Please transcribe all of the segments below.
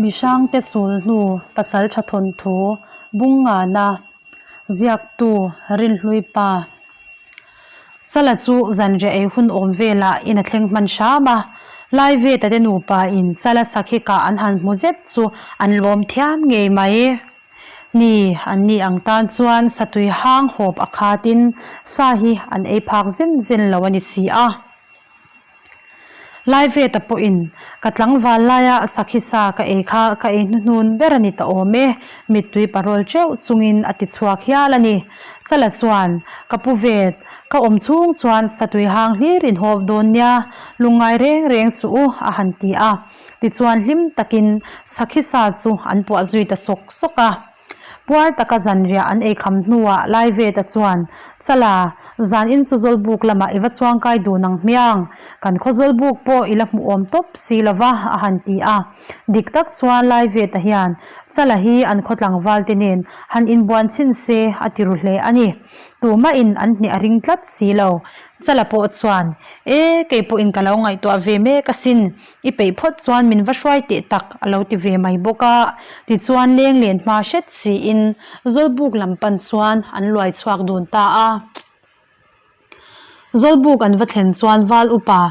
Mihrangte sulhnu Pasaltha thawnthu Bungngana Ziaktu Rinhlui pa Chala chu zanriah ei hun awm velah in a thleng hman hram a, Laiveta te nupa in Chala sakhi kah an han hmu zet chu an lawm thiam ngei mai. Ni, an ni ang tan chuan satui hang hawp a khatin sa hi an ei phak zen zen lo a ni si a. Laiveta pawhin ka tlangval laia sakhi sa ka ei kha ka ei hnuhnun ber a ni ta awm e, mittui parawl teuh chungin a ti chhuak hial a ni. Chala chuan, Ka pu vet, ka awm chhung chuan satui hang hlir in hawp dawn nia, lungngai reng reng suh u, a han ti a. Tichuan hlim takin sakhi sa chu an puah zui ta sawk sawk a. Puar taka zanriah an ei kham hnuah Laiveta chuan, Chala, zan in chu Zawlbuk lamah i va chuangkai dun ang hmiang, kan khaw Zawlbuk pawh i la hmuhawm tawp si lo va, a han ti a. Dik tak chuan Laiveta hian Chala hi an khaw tlangvalte nen han inbuan chhin se a ti ru hle a ni. Tumahin an hneh a ring tlat si lo. Chala pawh chuan, E, kei pawhin ka lo ngaihtuah ve mek asin. I peih phawt chuan min va hruai teh tak a lo ti ve mai bawk a. Tichuan leng len hma hret siin Zawlbuk lam pan chuan an luai chhuak dun ta a. Zawlbuk an va thlen chuan Val upa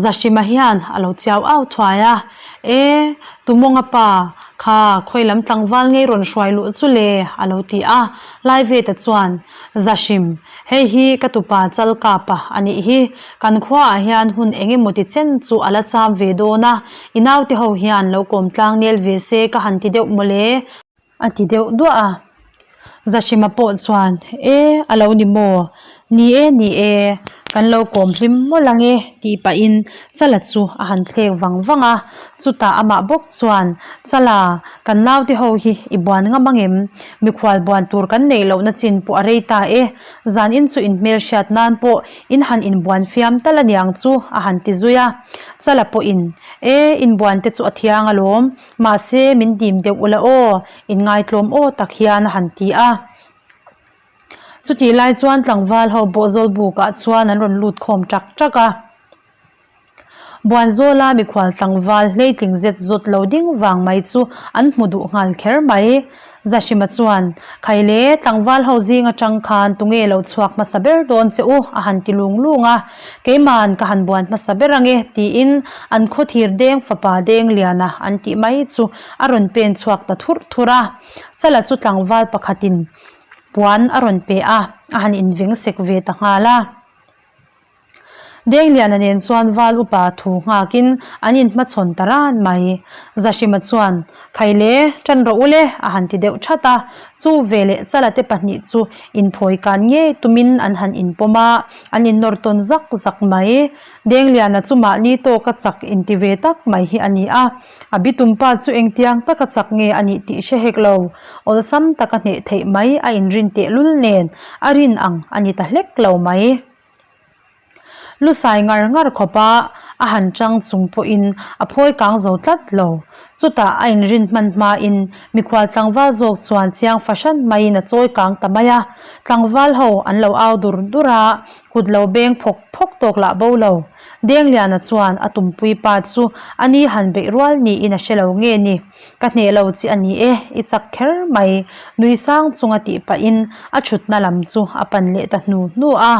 Zahrima hian a lo chiau au thuai a, E, Tumawnga pa kha khawi lam tlangval ngei rawn hruai luh chu le a lo ti a. Laiveta chuan Zahrim, Hei hi ka tupa Chalkapa a nih hi. Kan khuaah hian hun eng emaw ti chen chu a la cham ve dawn a, i naute ho hian lo kawm tlang nel ve se ka han ti deuh mawle, a ti deuh duah a. Zahrima pawh chuan, E, a lo ni maw? Ni e, ni e, kan lo kawm hlim mawlh ang e, tih pahin Chala chu a han thlek vang vang a. Chutah amah bawk chuan, Chala, kan naute ho hi i buan ngam ang em? Mikhual buan tur kan neih lohna chin pawh a rei ta e. Zan in chu inhmel hriat nan pawh in han inbuan fiam tal a niang chu, a han ti zui a. Chala pawhin, E, inbuan te chu a thiang alawm. Mahse, min dim deuh ula aw, inngaihtlawm aw tak hian a han ti a. Chutih lai chuan tlangval ho bawhzawl bukah chuan an rawn lut khawm ṭak ṭak a. Buanzawla mikhual tlangval hleitling zet zawt lo ding vang mai chu an hmu duh nghal kher mai. Zahrima chuan, Khaile, tlangval ho zing atang khan tunge lo chhuak hmasa ber dawn che u? a han ti lung lung a. Keiman ka han buan hmasa ber ange tiin an khawthir deng fapa deng liana an tih mai chu a rawn pen chhuak ta thurh thurh a. Chala chu tlangval pakhatin puan a rawn pe a, a han inveng sek ve ta nghal a. Dengliana nen chuan val upa thu nghakin an inhmachhawn ta ran mai. Zahrima chuan, Khaile, tan rawh ule, a han ti deuh that a. Chu veleh Chala te pahnih chu inphawi kan ngei tumin an han inpawm a, an innawr tawn zak zak mai. Dengliana chu mahni tawka chak inti ve tak mai hi a ni a. A bitumpa chu engtiang taka chak nge a nih tih hre hek lo. Awlsam taka hneh theih mai a inrin tehlul nen a rin ang a ni ta hlek lo mai. Lu sai ngar ngar khawpa a han chang chung pawhin a phawi kang zo tlat lo. Chutah a inrin hman hmain mikhual tlangval zawk chuan chiang fahran maiin a chawi kang ta mai a. Tlangval ho an lo au dur dur a, kut lo beng phawk phawk tawk lah bo lo. Dengliana chuan a tumpui pa chu a ni han beih rual niin a hre lo nge ni? Ka hneh lo chi a ni e, i chak kher mai, nui sang chunga tih pahin a thutna lam chu a pan leh ta hnu hnu a.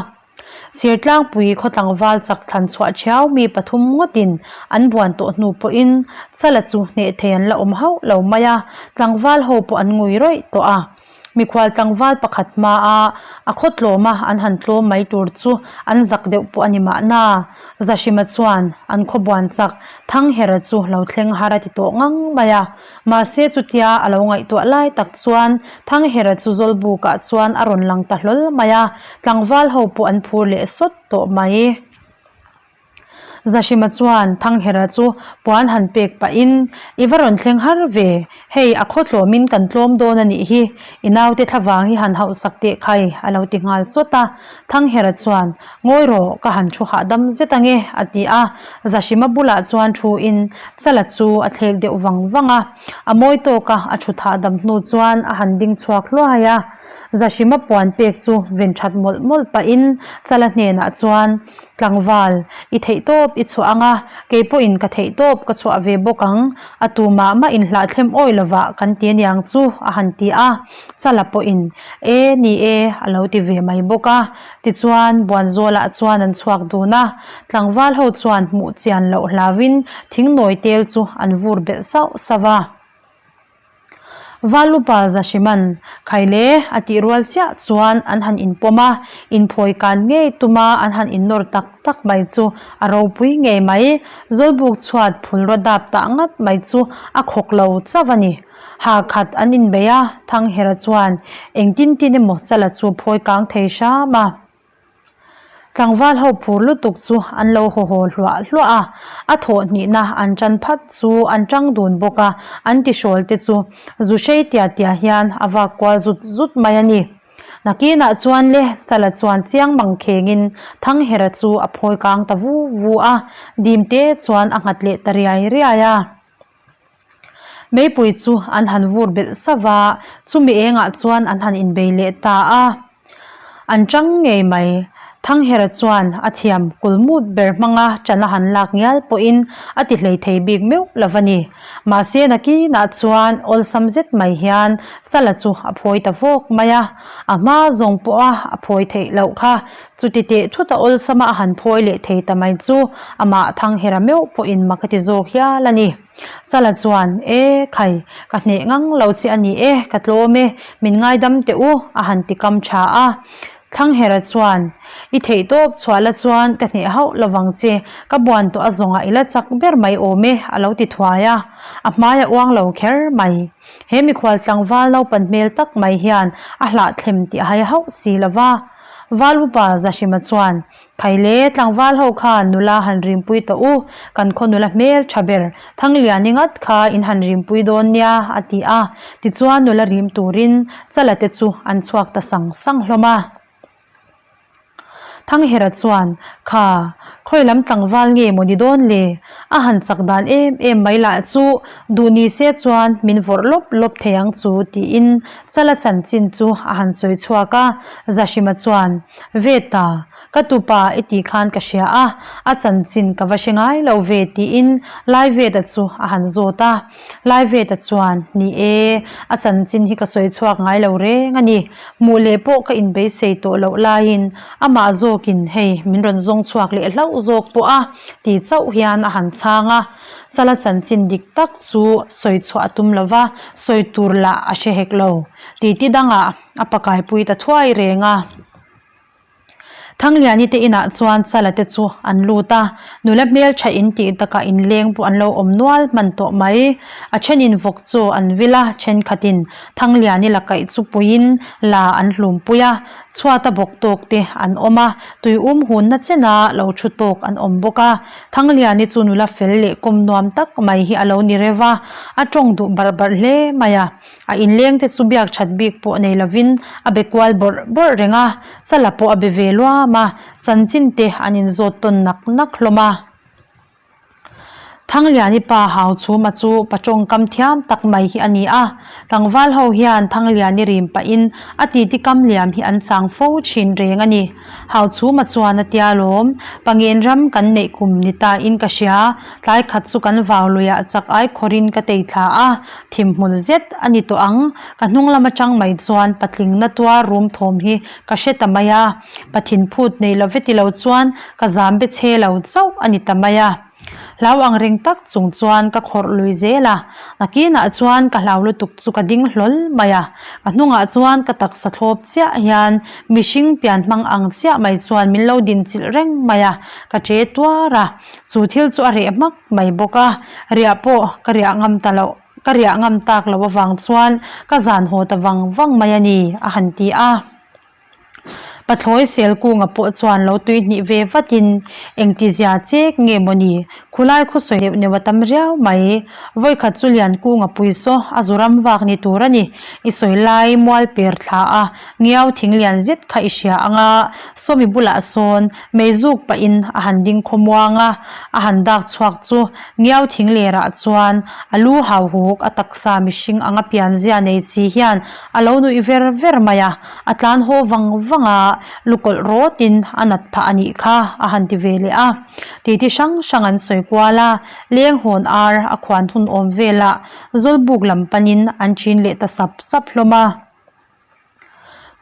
Sirtlangpui khaw tlangval chak thlan chhuah thiau mi pathum ngawtin an buan tawh hnu pawhin Chala chu hneh thei an la awm hauh lo mai a, tlangval ho pawh an ngui rawih tawh a. Mikhual tlangval pakhat hmaa a khaw tlawma an han tlawm mai tur chu an zak deuh pawh a ni mahna. Zahrima chuan an khaw buan chak Thanghera chu lo thleng har a ti tawh ngang mai a. Mahse chutia a lo ngaihtuah lai tak chuan Thanghera chu Zawlbukah chuan a rawn lang ta hlawl mai a, tlangval ho pawh an phur leh sawt tawh mai. Zahrima chuan Thanghera chu puan han pek pahin, I va rawn thleng har ve, hei a khaw tlawmin kan tlawm dawn a nih hi, i naute thlavang hi han hauhsak teh khai, a lo ti nghal chawt a. Thanghera chuan, Ngawi rawh, ka han thu hahdam zet ange, a ti a. Zahrima bulah chuan thuin Chala chu a thlek deuh vang vang a. A mawi tawka a thut hahdam hnu chuan a han ding chhuak hluai a. Zahrima puan pek chu ven that mawlh mawlh pahin Chala hnenah chuan, Tlangval, i theihtawp i chhuah ang a, kei pawhin ka theihtawp ka chhuah ve bawk ang, a tu mah mah inhlahthlem awi lovah kan ti aniang chu, a han ti a. Chala pawhin, E, ni e, a lo ti ve mai bawk a. Tichuan, Buanzawlah chuan an chhuak dun a, tlangval ho chuan hmuh chian loh hlauhin thingnawi tel chu an vur belh sauh sauh a. Valupa Zahriman, Khaile, a tih rual chiah chuan an han inpawm a, inphawi kan ngei tuma an han innawr tak tak mai chu a ropui ngei mai. Zawlbuk chhuat phulraw dap tah ngat mai chu a khawk lo chauh a ni. Ha khat an inbei a, Thanghera chuan engtin tin emaw chala chu phawi kang thei hram a. Tlangval ho phur lutuk chu an lo haw haw hluah hluah a, a thawh hnihna an tan phat chu an tang dun bawk a, an tihrawl te chu zu hrei tia tia hian a vak kual zut zut mai a ni. Nakinah chuan le Chala chuan chiang mang khengin Thanghera chu a phawi kang ta vu vu a, dim te chuan a nghat leh ta riai riai a. Meipui chu an han vur belh sauh a, chumi engah chuan an han inbei leh ta a. An chang ngei mai. Thanghera chuan a thiam kulmut ber hmanga ṭan a han lak ngial pawhin a ti hlei thei bik meuh lo a ni. Mahse nakinah chuan awlsam zet mai hian Chala chu a phawi ta vawk mai a, a hma zawng pawha a phawi theih loh kha chuti teh thut a awlsama a han phawi leh thei ta mai chu amah Thanghera meuh pawhin mak a ti zawk hial a ni. Chala chuan, E, khai, ka hneh ngang lo che a ni e, ka tlawm e, min ngaidam teh u, a han ti kam tha a. Thlanghera chuan, I theih tawp chhuah la chuan ka hneh hauh lovang che, ka buan tawh a zawngah i la chak ber mai awm e, a lo ti thuai a. A hmai a uang lo kher mai. He mikhual tlangval naupan hmel tak mai hian a hlahthlem tih a hai hauh si lo va. Val upa Zahrima chuan, Khaile, tlangval ho khan nula han rimpui tawh u, kan khaw nula hmel tha ber, Thangliani ngat kha in han rimpui dawn nia, a ti a. Tichuan nula rim turin Chala te chu an chhuak ta sang sang hlawm a. Thanghera chuan, Kha, khawi lam tlangval nge maw ni dawn le? A han chak dan em em mai lah chu duh ni se chuan min vawrh lawp lawp thei ang chu, tiin Chala chanchin chu a han sawi chhuak a. Zahrima chuan, Ve ta, ka tupa i tih khan ka hria a, a chanchin ka va hre ngai lo ve tiin Laiveta chu a han zawt a. Laiveta chuan, Ni e, a chanchin hi ka sawi chhuak ngai lo reng a ni. Hmuh leh pawh ka inbeisei tawh loh laiin amah zawkin hei min rawn zawng chhuak leh hlauh zawk pawh a ti chauh hian a han chhang a. Chala chanchin dik tak chu sawi chhuah a tum lo va, sawi tur lah a hre hek lo. Titi dangah a pakaipui ta thuai reng a. Thangliani te inah chuan Chala te chu an lut a, nula hmeltha in tih takah inleng pawh an lo awm nual hman tawh mai. A thenin vawk chu an vil a, thenkhatin Thangliani la kaih chu puiin la an hlumpui a, chhuata bawk tawk te an awm a, tui um hunna chena lo thu tawk an awm bawk a. Thangliani chu nula fel leh kawm nuam tak mai hi a lo ni reuh a, a tawng duh barh barh hle mai a. A inleng te chu biak that bik pawh nei lovin a be kual bawrh bawrh reng a, Chala pawh a be ve luam a, chanchin te an inzawt tawn nak nak hlawm a. Thangliani pa Hauchhuma chu pa tawngkam thiam tak mai hi a ni a, tlangval ho hian Thangliani rim pahin a titi kam liam hi an chang fo thin reng a ni. Hauchhuma chuan a tia lawm, Pangen ram kan neih kum ni ta in ka hria, tlai khat chu kan vau luiah chak ai khawrin ka tei thla a, thim hmul zet a ni tawh ang, ka hnung lam atang mai chuan patling na tuar rum thawm hi ka hre ta mai a, pathin phut nei lo veti lo chuan ka zam be chhe lo chauh a ni ta mai a. Hlau ang reng tak chung chuan ka khawrh lui zel a, nakinah chuan ka hlau lutuk chu ka ding hlawl mai a, ka hnungah chuan ka taksa thlawp chiah hian mihring pian hmang ang chiah mai chuan min lo dinchilh reng mai a, ka che tuar a, chu thil chu a reh hmak mai bawk a, riah pawh ka riah ngam ta loh, ka riah ngam tak loh avang chuan ka zan haw ta vang vang mai a ni, a han ti a. Pathlawi Selkunga pawh chuan lo tui hnih ve vatin, Engtizia chek nge maw ni? Khulai khaw sawi neuh neuh a tam riau mai. Vawikhat chu Liankunga pui saw a zu ram vak ni tur a ni. I sawi lai mual per thla a, ngiau thing lian zet kha i hria ang a, sawmi bulah sawn meizuk pahin a han ding khawmuang a, a han dak chhuak chu ngiau thing lerah chuan a lu hauhuk a taksa mihring anga pianzia nei si hian a lo nuih ver ver mai a, a tlan haw vang vang a, lukawlh rawtin a nat phah a nih kha a han ti ve leh a. Titi hrang hrang an sawi kual a, leng hawn ar a khuan hun awm velah Zawlbuk lam panin an ṭin leh ta sap sap hlawm a.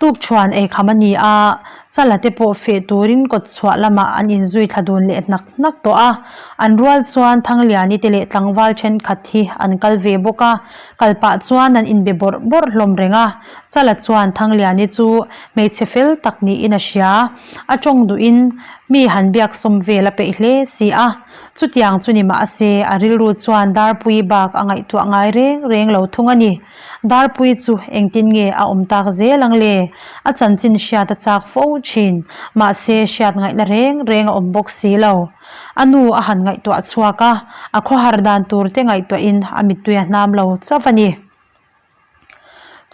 Tukṭhuan eikham a ni a, Chala te pawh feh turin kawt chhuah lamah an inzui thla dun leh hnak hnak tawh a. An rual chuan Thangliani te leh tlangval ṭhenkhat hi an kal ve bawk a, kal pah chuan an inbe bawrh bawrh hlawm reng a. Chala chuan Thangliani chu hmeichhe fel tak niin a hria. A ṭawng duhin mi han biak sawm vel a peih hle si a. Chutiang chu ni mahse, a rilru chuan Darpuii bak a ngaihtuah ngai reng reng lo thung a ni. Darpuii chu engtin nge a awm tak zel ang le? A chanchin hriat a chak fo thin. Mahse, hriat ngaihna reng reng a awm bawk si lo. A nu a han ngaihtuah chhuak a, a khawhar dan tur te ngaihtuahin a mittui a hnam lo chauh a ni.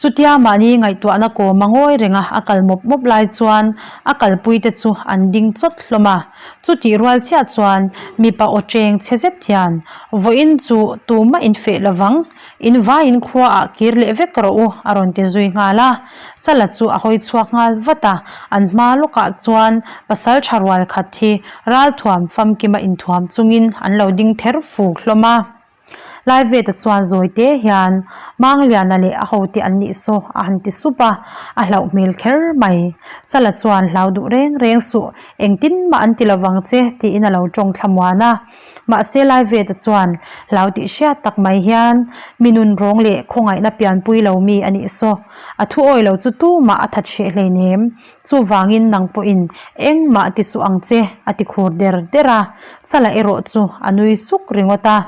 Chutia mahni ngaihtuahna kawm a ngawi renga a kal mawp mawp lai chuan a kalpuite chu an ding chawt hlawm a. Chutih rual chiah chuan mipa aw cheng chhe zet hian, Vawiin chu tumah in feh lovang, in vaiin khuaah kir leh vek rawh u, a rawn ti zui nghal a. Chala chu a hawi chhuak nghal vat a, an hma lawkah chuan pasal tha rual khat hi ralthuam famkima inthuam chungin an lo ding ther fuk hlawm a. Laiveta chuan zawi te hian Mangliana leh a hote an nih saw a han ti sup a, a hlauh hmel kher mai. Chala chuan hlau duh reng reng suh, engtin mah an ti lovang che tiin a lo tawng thlamuan a. Mahse Laiveta chuan hlau tih hriat tak mai hian mi nun rawng leh khawngaihna pianpui lo mi a nih saw. A thu awi lo chu tumah a that hreh hleinem. Chuvangin nang pawhin engmah ti suh ang che, a ti khur der der a. Chala erawh chu a nui suk ringawt a.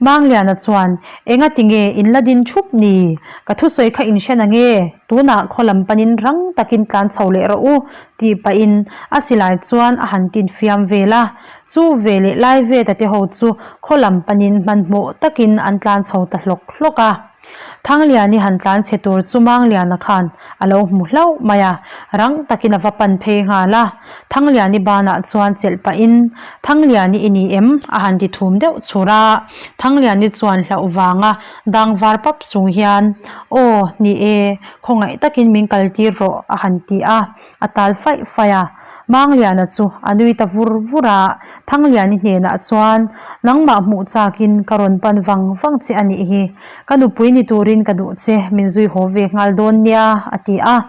Mangliana chuan, Enga tinge in la din thup ni? Ka thusawi kha in hre na nge? Tunah khaw lam panin rang takin tlan chho leh rawh u, tih pahin a silai chuan a han tin fiam vel a. Chu ve leh lai veta te ho chu khaw lam panin hmanhmawh takin an tlan chho ta hlawk hlawk a. Thangliani han tlan chhe tur chu Mangliana khan a lo hmu hlauh mai a, rang takin a va pan phei nghal a. Thangliani banah chuan chelh pahin, Thangliani i ni em? a han ti thum deuh chhur a. Thangliani chuan hlauh vanga dang var pap chung hian, Aw, ni e, khawngaih takin min kaltir rawh, a han ti a. A tal faih faih a, Mangliana chu a nui ta vur vur a, Thangliani hnenah chuan, Nangmah hmuh chakin ka rawn pan vang vang che a nih hi, ka nupui ni turin ka duh che, min zui haw ve nghal dawn nia, a ti a.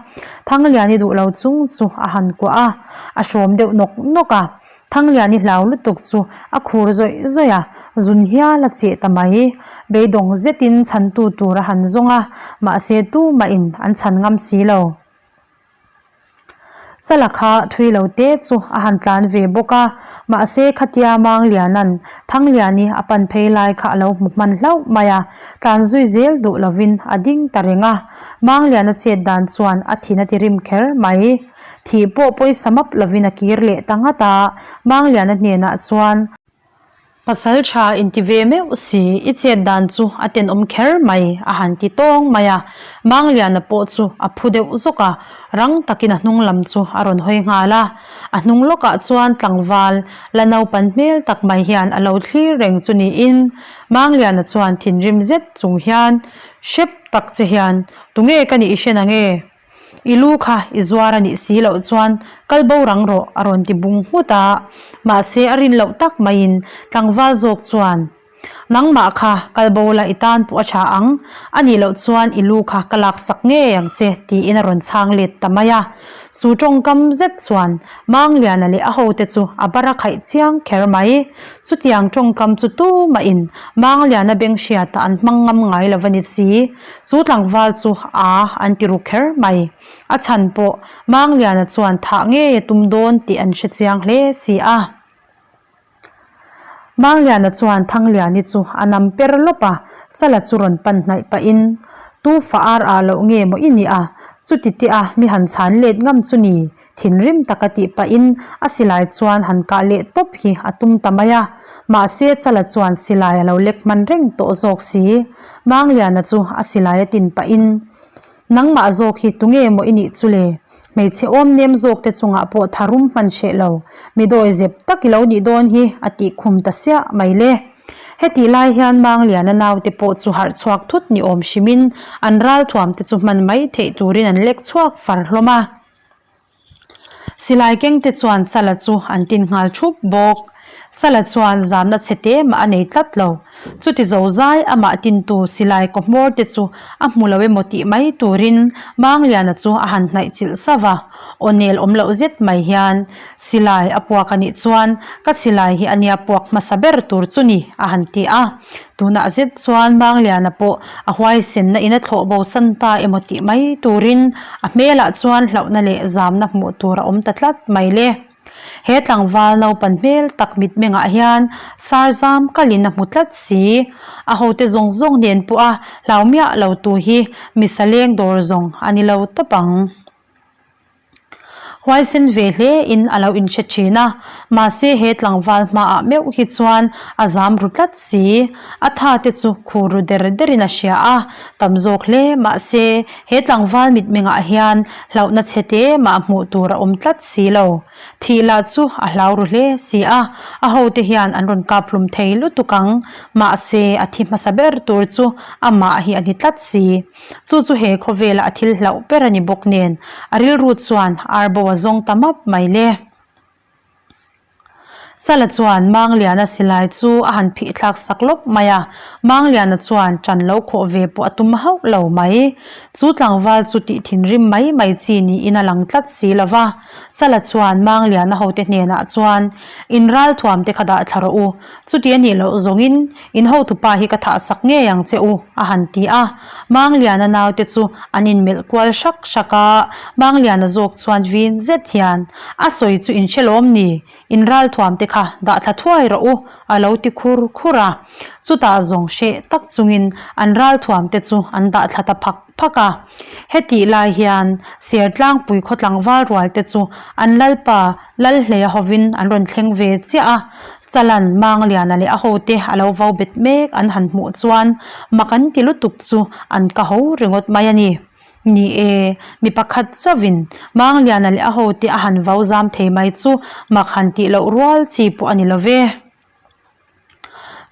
Thangliani duh lo chung chu a han kuah a, a hrawm deuh nawk nawk a. Thangliani hlau lutuk chu a khur zawih zawih a, zun hial a cheh ta mai. Beidawng zetin chhantu tur a han zawng a, mahse tumahin an chhan ngam si lo. Chala kha thui lo te chu a han tlan ve bawk a, mahse khatia Mangliana'n Thangliani a pan phei lai kha a lo hmu hman hlauh mai a, tlan zui zel duh lovin a ding ta reng a. Mangliana chet dan chuan a thin a ti rim kher mai. Thih pawh pawisa map lovin a kir leh ta ngat a, Mangliana hnenah chuan, Pasal tha inti ve meuh si, i chet dan chu a tenawm kher mai, a han ti tawng mai a. Mangliana pawh chu a phu deuh zawk a, rang takin a hnung lam chu a rawn hawi nghal a. A hnung lawkah chuan tlangval la naupan hmel tak mai hian a lo thlir reng chu niin Mangliana chuan thinrim zet chung hian, Hrep tak che hian, tunge ka nih i hre na nge? I lu kha i zuar a nih si loh chuan kal bo rang rawh a rawn ti bung nghut a, mahse a rin loh tak maiin tlangval zawk chuan Nangmah kha kal bo la i tan pawh a tha ang, a nih loh chuan i lu kha ka lak sak ngei ang che tiin a rawn chhang let ta mai a. Chu tawngkam zet chuan Mangliana leh a hote chu a bar a khaih chiang kher mai. Chutiang tawngkam chu tumahin Mangliana beng hriatah an hmang ngam ngai lo a ni si. Chu tlangval chu a an ti ru kher mai. A chhan pawh Mangliana chuan thah ngei a tum dawn tih an hre chiang hle si a. Mangliana chuan Thangliani chu a nam per lawp a, Chala chu rawn pan hnaih pahin, Tu fa ar ah loh nge maw i nih a? Chuti teh a, mi han chhan let ngam chu ni, thinrim taka tih pahin a silai chuan han kah leh tawp hi a tum ta mai a. Mahse, Chala chuan silai a lo lek hman reng tawh zawk si. Mangliana chu a silai a tin pahin, Nangmah zawk hi tunge maw i nih chu le? Hmeichhe awm nem zawk te chungah pawh tharum hman hreh lo, mi dawi zep tak i lo nih dawn hi a tih khum ta siah mai le. Hetih lai hian Mangliana naute pawh chu harh chhuak thut ni awm hrimin an ralthuam te chu hman mai theih turin an lek chhuak far hlawm a. Silai keng te chuan Chala chu an tin nghal thup bawk. Chala chuan zamna chhe te mah a nei tlat lo. Chuti zo zai amah tintu silai kaw hmawr te chu a hmu lo emaw tih mai turin Mangliana chu a han hnaih chilh sauh a. Aw nel awm loh zet mai hian Silai a puak a nih chuan ka silai hi a nia puak hmasa ber tur chu ni a han ti a. Tunah zet chuan Mangliana pawh a huaisenna in a thlawh bo san ta emaw tih mai turin a hmelah chuan hlauhna leh zamna hmuh tur a awm ta tlat mai le. He tlangval naupan hmel tak mitmengah hian sar zam kalin a hmu tlat si. A hote zawng zawng nen pawha hlau miah lo tu hi misaleng dawr zawng a ni lo tawp ang. Huaisen ve hle in a lo inhre thin a, mahse he tlangval hmaah meuh hi chuan a zam ru tlat si. A tha te chu khur ru der der in a hria a, tam zawk hle mahse he tlangval mitmengah hian hlauhna chhe te mah hmuh tur a awm tlat si lo. Thih lah chu a hlau ru hle si a, a hote hian an rawn kap hlum thei lutuk ang, mahse a thi hmasa ber tur chu amah hi a ni tlat si. Chu chu he khawvela a thil hlauh ber a ni bawk nen, a rilru chuan arbo a zawng ta map mai le. Sala chuan Mangliana silai chu a han phih thlak sak lawp mai a, Mangliana chuan ṭan lo khawh ve pawh a tum hauh lo mai. Chu tlangval chu tih thinrim mai mai chi niin a lang tlat si lo va. Sala chuan Mangliana hote hnenah chuan, In ralthuam te kha dah thla rawh u, chuti a nih loh zawngin In hotupa hi ka thah sak ngei ang che u, a han ti a. Mangliana naute chu an inmelh kual hrak hrak a, Mangliana zawk chuan vin zet hian, A sawi chu in hre lawm ni? In ralthuam te kha dah thla thuai rawh u, a lo ti khur khur a. Chutah zawng hreh tak chungin an ralthuam te chu an dah thla ta phak phak a. Hetih lai hian Sertlangpui khaw tlangval rual te chu an lalpa Lalhleia hovin an rawn thleng ve chiah a, Chalan, Mangliana leh a hote a lo vo bet mek an han hmuh chuan mak an ti lutuk chu an ka ho ringawt mai a ni. Ni e, mi pakhat chauhin Mangliana leh a hote a han vo zam thei mai chu mak han tih loh rual chi pawh a ni lo ve.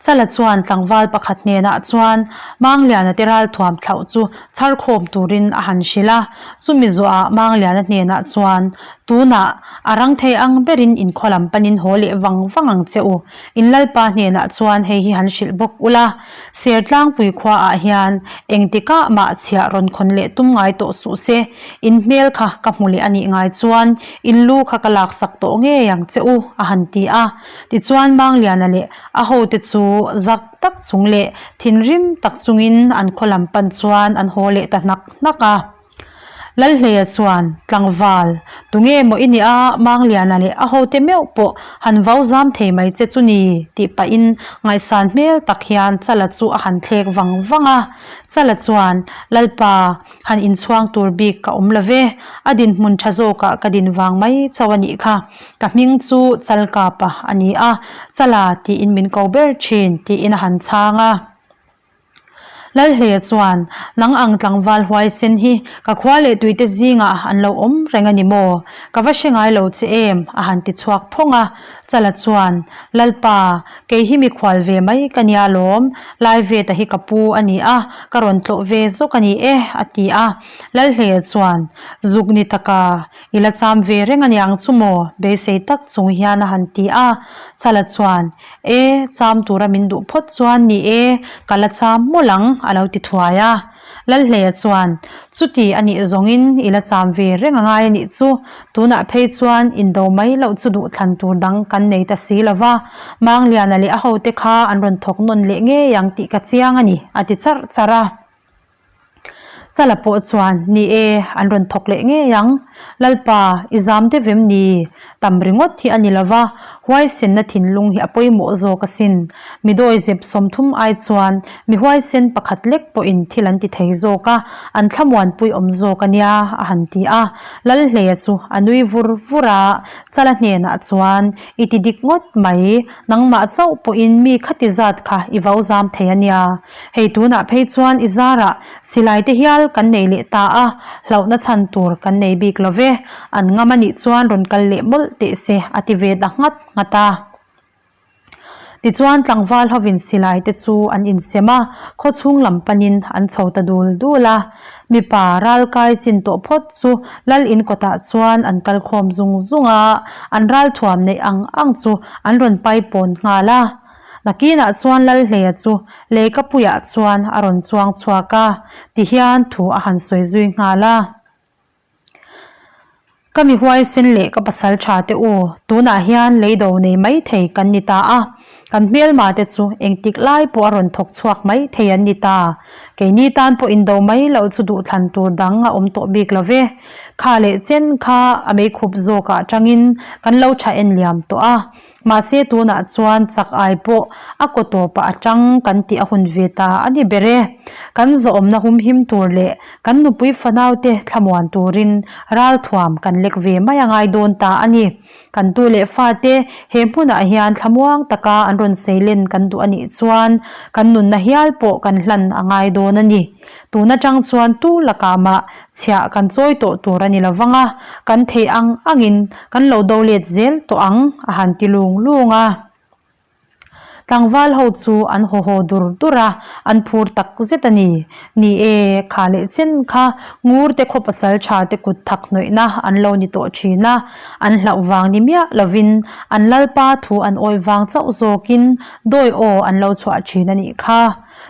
Chala chuan tlangval pakhat hnenah chuan Mangliana te ralthuam thlauh chu chhar khawm turin a han hrilh a. Chumi zuahah Mangliana hnenah chuan, Tunah a rang thei ang berin inkhaw lam panin haw leh vang vang ang che u. In lalpa hnenah chuan hei hi han hrilh bawk ula, Sertlangpui khuaah hian engtikah mah chhiah rawn khawn leh tum ngai tawh suh se, in hmel kha ka hmu leh a nih ngai chuan in lu kha ka laksak tawh ngei ang che u, a han ti a. Tichuan Mangliana leh a hote chu zak tak chung leh thinrim tak chungin an khaw lam pan chuan an haw leh ta hnak hnak a. Lalhleia chuan, Tlangval, tunge maw i nih a, Mangliana leh a hote meuh pawh han vau zam thei mai che chu ni? tih pahin ngaihsan hmel tak hian Chala chu a han thlek vang vang a. Chala chuan, Lalpa, Han inchhuang tur bik ka awm lo ve, a dinhmun tha zawkah ka din vang mai chauh a nih kha. Ka hming chu Chalkapa a ni a, Chala tiin min ko ber thin tiin a han chhang a. Lalhleia chuan, Nang ang tlangval huaisen hi ka khua leh tuite zingah an lo awm reng a ni maw? Ka va hre ngai lo che em? a han ti chhuak phawng a. Chala chuan, Lalpa, kei hi mikhual ve mai ka nia lawm, Laiveta hi ka pu a ni a, ka rawn tlawh ve zawk a ni e, a ti a. Lalhleia chuan, Zuk ni taka, i la cham ve reng a niang chu maw? beisei tak chung hian a han ti a. Chala chuan, E, cham tura min duh phawt chuan ni e, ka la cham mawlh ang, a lo ti thuai a. Lalhleia chuan, Chuti a nih zawngin i la cham ve reng a ngai a nih chu. Tunah phei chuan indo mai loh chu duhthlan tur dang kan nei ta si lo va, Mangliana leh a hote kha an rawn thawk nawn leh ngei ang tih ka chiang a ni, a ti charh charh a. Chala pawh chuan, Ni e, an rawn thawk leh ngei ang. Lalpa, i zam deuh em ni? Tam ringawt hi a ni lo va. Huaisenna thinlung hi a pawimawh zawk asin. Mi dawizep 30 ai chuan mi huaisen pakhat lek pawhin thil an ti thei zawk a, an thlamuanpui awm zawk a nia, a han ti a. Lalhleia chu a nui vur vur a, Chala hnenah chuan, I ti dik ngawt mai, nangmah chauh pawhin mi khati zat kha i vau zam thei a nia. Hei tunah phei chuan i zarah silai te hial kan nei leh ta a, hlauhna chhan tur kan nei bik lo ve, an ngam a nih chuan rawn kal leh mawlh teh se a ti ve ta nghat nghat a. Tichuan tlangval hovin silai te chu an insem a, khawchhung lam panin an chho ta dul dul a. Mipa ralkai chin tawh phawt chu lal in kawtah chuan an kal khawm zung zung a, an ralthuam neih ang ang chu an rawn paipawn nghal a. Nakinah chuan Lalhleia chu Leikapuiah chuan a rawn chuang chhuak a, tihian thu a han sawi zui nghal a. Ka mi huaisen leh ka pasal tha te u, tunah hian leido nei mai thei kan ni ta a, kan hmelma te chu engtik lai pawh a rawn thawk chhuak mai thei an ni ta. Keini tan pawh indo mai loh chu duhthlan tur dang a awm tawh bik lo ve. Kha leh chen kha a meikhup zawkah tangin kan lo tha en liam tawh a. Mahse tunah chuan chak ai pawh a kaw tawpah a tang kan tih a hun ve ta a ni ber e. Kan zawhawmna humhim tur leh kan nupui fanaute thlamuan turin ralthuam kan lek ve mai a ngai dawn ta a ni. Kan tu leh fate he hmunah hian thlamuang taka an rawn seilen kan duh a nih chuan kan nunna hial pawh kan hlan a ngai dawn a ni. Tun atang chuan tu lakah mah chhiah kan chawi tawh tur a ni lo vang a, kan theih ang angin kan lo do let zel tawh ang, a han ti lung lung a. Tlangval ho chu an haw haw dur dur a, an phur tak zet a ni. Ni e, kha leh chen kha ngur te khaw pasal tha te kut thak hnawihna an lo ni tawh thin a, an hlauh vang ni miah lovin an lalpa thu an awih vang chauh zawkin dawi aw an lo chhuah thin a nih kha.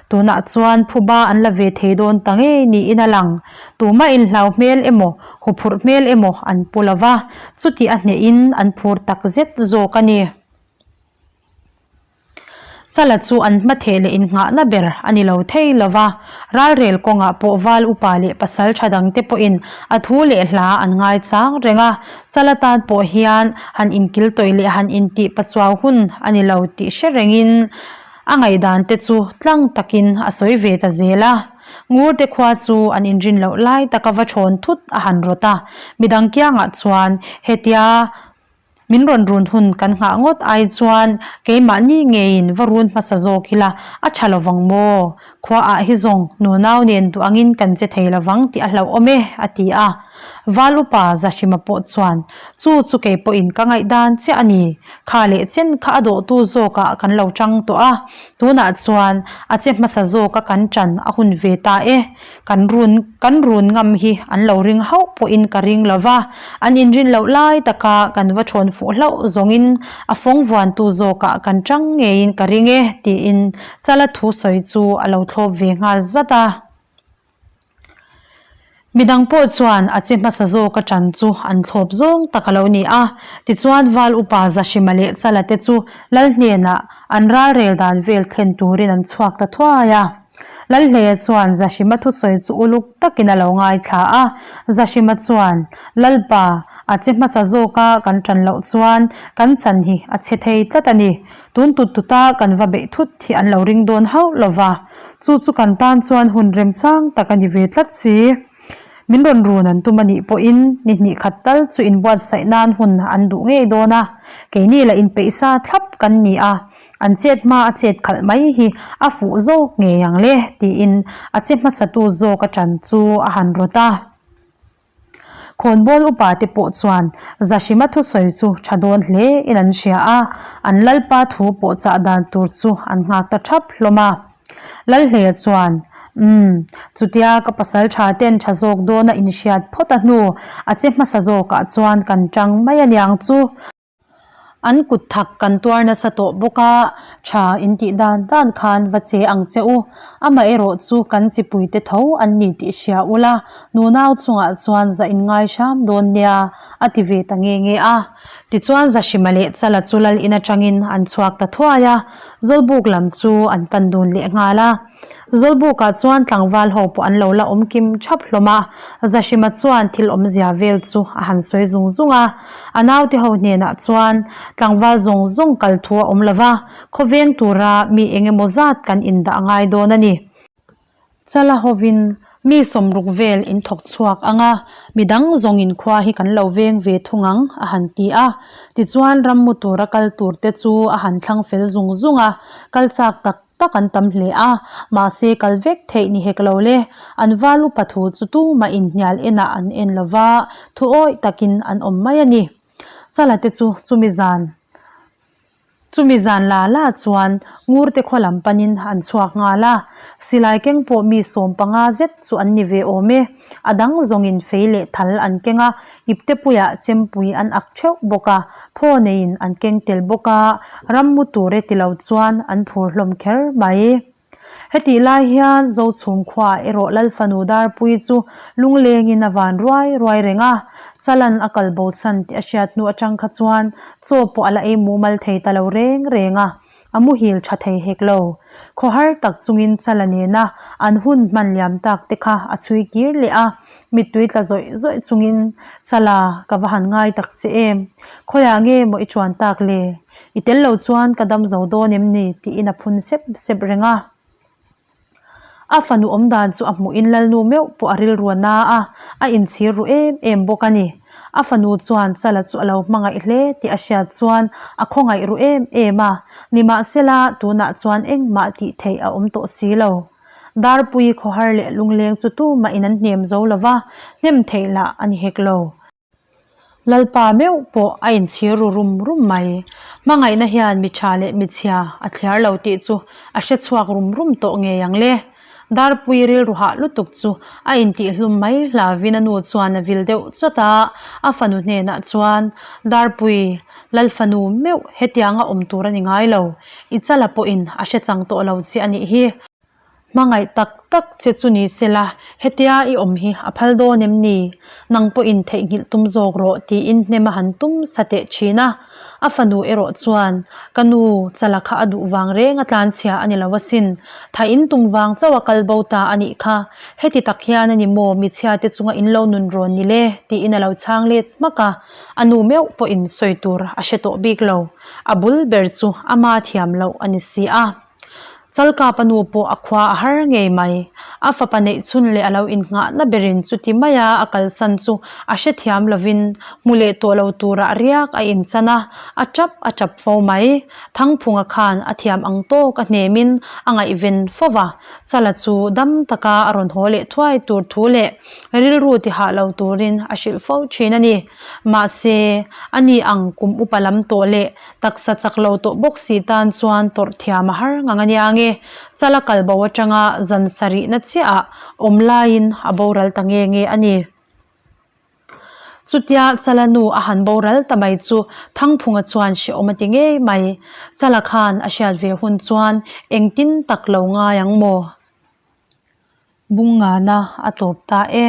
Tunah chuan phuba an la ve thei dawn ta ngei niin a lang. Tumah inhlau hmel emaw, huphurh hmel emaw an pu lo va, chuti a hnehin an phur tak zet zawk a ni. Chala chu an hmatheh leh innghahna ber a ni lo thei lo va, ralrel kawngah pawh val upa leh pasal tha dangte pawhin a thu leh hla an ngaichang reng a, Chala tan pawh hian han inkiltawih leh han intih pachuau hun a ni lo tih hre rengin, A ngaihdan te chu tlang takin a sawi ve ta zel a. Ngurte khua chu an inrin loh lai taka va thawn thut a han rawt a. Midang kiangah chuan hetia min rawn run hun kan nghah ngawt ai chuan keimahni ngeiin va run hmasa zawk ila a tha lovang maw? Khuaah hi zawng nunau nen duh angin kan che thei lovang tih a hlauhawm e, a ti a. Val upa Zahrima pawh chuan, Chu chu kei pawhin ka ngaihdan chiah a ni. Kha leh chen kha a dawhtu zawkah kan lo tang tawh a, tunah chuan a che hmasa zawka kan tan a hun ve ta e. Kan run kan run ngam hi an lo ring hauh pawhin ka ring lo va, an inrin loh lai taka kan va thawn fuh hlauh zawngin a fawng vuantu zawkah kan tang ngeiin ka ring e, tiin Chala thusawi chu a lo thlawp ve nghal zat a. Midang pawh chuan a che hmasa zawk a ṭan chu an thlawp zawng tak a lo ni a. Tichuan Val Upa Zahrima leh Chala te chu Lal hnenah an ralrel dan vel thlen turin an chhuak ta thuai a. Lalhleia chuan Zahrima thusawi chu uluk takin a lo ngaithla a. Zahrima chuan, Lalpa, a che hmasa zawka kan ṭan loh chuan kan chan hi a chhe thei tlat a ni. Tun tut tuta kan va beih thut hi an lo ring dawn hauh lo va, chu chu kan tan chuan hun remchang tak a ni ve tlat si. Min rawn run an tum a nih pawhin ni hnih khat tal chu inbuatsaih nan hun an duh ngei dawn a, keini lah inpeihsa thlap kan ni a, an chet hma a chet khalh mai hi a fuh zawk ngei ang le tiin a che hmasatu zawk a ṭan chu a han rawt a. Khawnbawl upa te pawh chuan Zahrima thusawi chu tha dawn hle in an hria a, an Lalpa thu pawh chah dan tur chu an nghak ta thap hlawm a. Lalhleia chuan, Umm, chutia ka pasal tha ten tha zawk dawna inhriat phawt a hnu, a che hmasa zawkah chuan kan tang mai aniang chu. An kut thak kan tuar nasa tawh bawk a, tha in tih dan dan khan va che ang che u. Amaherawh chu kan chipuite tho an ni tih hria ula, nunau chungah chuan zah in ngai hram dawn nia, a ti ve ta nge nge a. Tichuan Zahrima leh Chala chu lal in atangin an chhuak ta thuai a, Zawlbuk lam chu an pan dun leh nghal a. Zawlbukah chuan tlangval ho pawh an lo la awm kim thap hlawm a, Zahrima chuan thil awmzia vel chu a han sawi zung zung a. A naute ho hnenah chuan tlangval zawng zawng kal thu a awm lo va, khawveng tura mi eng emaw zat kan indah a ngai dawn a ni. Chala hovin mi sawmruk vel in thawk chhuak ang a, midang zawngin khua hi kan lo veng ve thung ang, a han ti a. Tichuan rammu tura kal tur te chu a han thlang fel zung zung a, kal chak tak tak an tam hle a, mahse kal vek theih ni hek lo le. An val upa thu chu tumah inhnial enah an en lo va, thu awih takin an awm mai a ni. Chala te chu chumi zan. Chumi zan la la chuan Ngurte khaw lam panin an chhuak nghal a, silai keng pawh mi 15 zet chu an ni ve awm e. A dang zawngin fei leh thal an keng a, iptepuiah chempui an ak theuh bawk a, phaw neiin an keng tel bawk a, rammu tur e ti lo chuan an phur hlawm kher mai. Hetih lai hian Zochhum khuaah erawh Lalfanu Darpui chu lunglengin a van ruai ruai reng a, Chalan a kal bosan tih a hriat hnu atang kha chuan chaw pawh a la ei mumal thei ta lo reng reng a, a muhil tha thei hek lo. Khawhar tak chungin Chala nena an hun hman liam tak te kha a chhui kir leh a, mittui tla zawih zawih chungin, Chala, ka va han ngai tak che em? Khawiah nge maw i chuan tak le? I tel lo chuan ka dam zo dawn em ni? tiin a phun sep sep reng a. A fanu awm dan chu a hmuhin Lalnu meuh pawh a rilru a na a, a inchhir ru em em bawk a ni. A fanu chuan Chala chu a lo hmangaih hle tih a hriat chuan a khawngaih ru em em a, nimahsela tunah chuan engmah tih theih a awm tawh si lo. Darpui khawhar leh lungleng chu tumahin an hnem zo lo va, hnem theih lah a ni hek lo. Lalpa meuh pawh a inchhir ru rum rum mai. Hmangaihna hian mi tha leh mi chhia a thliar lo tih chu a hre chhuak rum rum tawh ngei ang le. Darpui rilru hah lutuk chu a intihhlum mai hlavin a nu chuan a vil deuh chawt a, a fanu hnenah chuan, Darpui, Lalfanu meuh hetianga awm tur a ni ngai lo. I chala pawhin a hre chang tawh lo che a nih hi. Hmangaih tak tak che chu ni sela, hetia i awm hi a phal dawn em ni? Nang pawhin theihnghilh tum zawk rawh tiin hnem a han tum sa teh thin a. A fanu erawh chuan, Ka nu, chala kha a duh vang reng a tlanchhia a ni lo asin. Tha in tum vang chauh a kal bo ta a nih kha. Heti tak hian a ni maw michhia te chunga in lo nun rawn ni le? tiin a lo chhang let hmak a. A nu meuh pawhin sawi tur a hre tawh bik lo. A bul ber chu ama thiam loh a ni si a. Chalkapa nu pawh a khua a har ngei mai. A fapa neih chhun leh a lo innghahna berin chuti maia a kalsan chu a hrethiam lovin hmu leh tawh lo turah riak a inchan a, a tap a tap fo mai. Thangphunga khan a thiam ang tawk a hnemin a ngaihven fo va, Chala chu dam taka a rawn haw leh thuai tur thu leh rilru ti hah lo turin a hrilh fo thin a ni. Mahse, ani ang kum upa lam tawh leh Taksa chak lo tawh bawk si tan chuan tawrh thiam a har ngang a nia nge. Chala kal bo atanga zan sarihna chiahah awm laiin a boral ta nge nge a ni. Chutia Chala nu a han boral ta mai chu Thangphunga chuan hrehawm a ti ngei mai. Chala khan a hriat ve hun chuan engtin tak lo ngai ang maw? Bungngana a tawp ta e.